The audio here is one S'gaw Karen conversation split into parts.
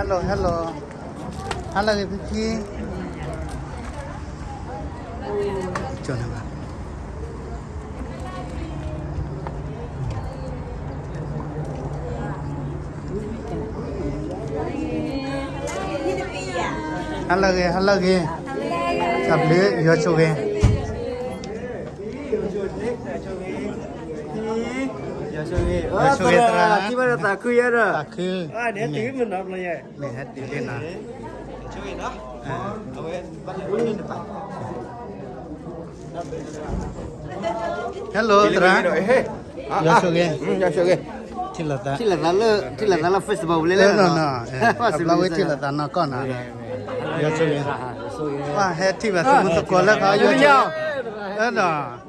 ဟဲလီၤ ဟဲလီၤ ဟါလၢအဂ့ၤဖံဖံ ကၠီၤန့ၣ်ဘၣ် ဟါလၢအဂ့ၤ ဟါလၢအဂ့ၤ တၢ်ဘျုး ယွၤဆိၣ်ဂ့ၤ ယွၤဆိၣ်ဂ့ၤ ယွၤဆိၣ်ဂ့ၤသရၣ် ထံၣ်ဘၣ်ဒီးသးခုယဲဒီး သးခု မ့ၢ်ဟဲတုၤလံနီၤ Hello သရၣ် ယွၤဆိၣ်ဂ့ၤ ထံၣ်လိာ်သး ထံၣ်လိာ်သးလၢ Facebook လၢလၢနီၤ အဘျီဝဲထံၣ်လိာ်သးနီၢ်ကီၢ်နီၤ ယွၤဆိၣ်ဂ့ၤ ပှၤဟဲထံၣ်ဘၣ်သုးမုၢ်သကိးလၢခါ ယွၤဆိၣ်ဂ့ၤ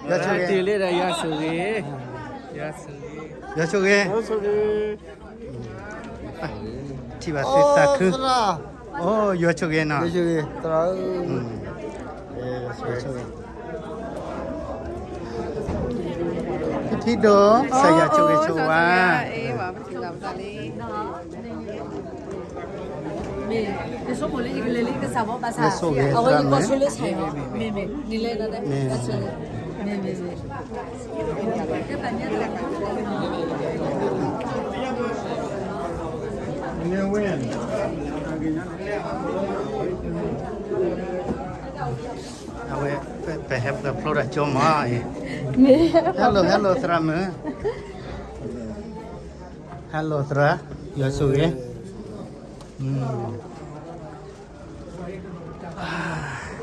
ယွၤဆိၣ်ဂ့ၤ ယွၤဆိၣ်ဂ့ၤ ထံၣ်ဘၣ်သုသးခု အိ ယွၤဆိၣ်ဂ့ၤနီၤ ထံၣ်ဒိၣ် ကစၢ်ယွၤဆိၣ်ဂ့ၤဆိၣ်ဝါ ယဆိၣ်ဂ့ၤသရၣ်မုၣ် အဝဲ ပဟဲပဖျိတၢ်ကၠိမးအံၤ Hello Hello သရၣ်မုၣ် Hello သရၣ် ယွၤဆိၣ်ဂ့ၤ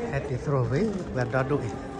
ဟဲတ့ၢ်သရိာ်ဝဲ ပှၤဒီဒိၣ်အံၤ